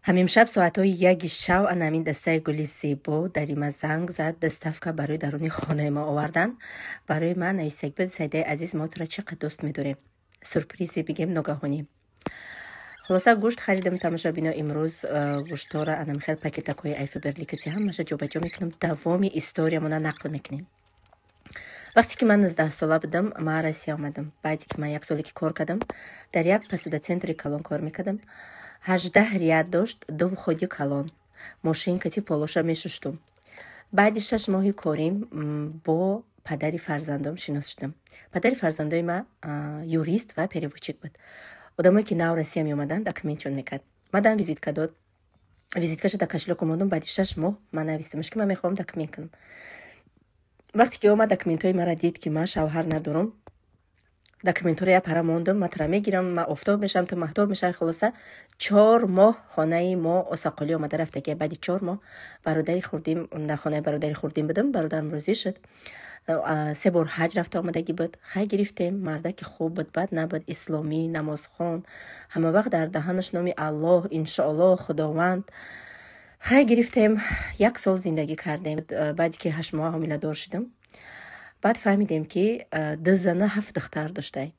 Ҳамимшаб соатҳои 1-и шав ана ҳамин дастаи гули зебо дари ма занг зад, доставка барои даруни хонаи ма овардан. Барои ман нависак буд: «Саидаи азиз, мо тура чӣ қадр дӯст медорем». Сюрпризе бигем, ногаҳонӣ. Хулоса, гӯшт харидам, тамошобино. Имрӯз гӯштҳоро анам хел пакетакҳои ай Фаберликати ҳамаша ҷобаҷо мекунам. Давоми историямона нақл мекунем. Вақте ки ман 19-сола будам, ман Россия омадам. Баъде ки ман як соле ки кор кардам, дар як посуда центри калон кор мекардам. 18 ряд дошт, ду входи калон. Мошинкати полоша мешуштум. Баъди 6 моҳи корим бо падари фарзандом шинос шудам. Падари фарзандои ма юрист ва переводчик буд. Одамое ки нав Россия меомаданд, документшон мекард. Мадам визитка дод, визиткаша дар кошелёк мондум. Баъди 6 моҳ ман навистамаш, ки ман мехоҳам документ кунам. Вақте ки омад, документҳои маро дид, ки ман шавҳар надорам, документҳоро як пара мондум. Ман тура мегирам, ман офтоб мешавам, ту маҳтоб мешавӣ. Хулоса, 4 моҳ хонаи мо осақолӣ омада рафтагия. Баъди 4 моҳ бародари хурдим, дар хонаи бародари хурдим будам, бародарам розӣ шуд. Се бор ҳаҷ рафта омадагӣ буд. Хай, гирифтем. Мардаки хуб буд, бад набуд, исломӣ, намозхон, ҳама вақт дар даҳанаш номи Аллоҳ, иншоаллоҳ, Худованд. Хай, гирифтем, як сол зиндагӣ кардем. Баъде ки 8 моҳ ҳомиладор шудам, баъд фаҳмидем, ки ду зана, ҳафт духтар доштай.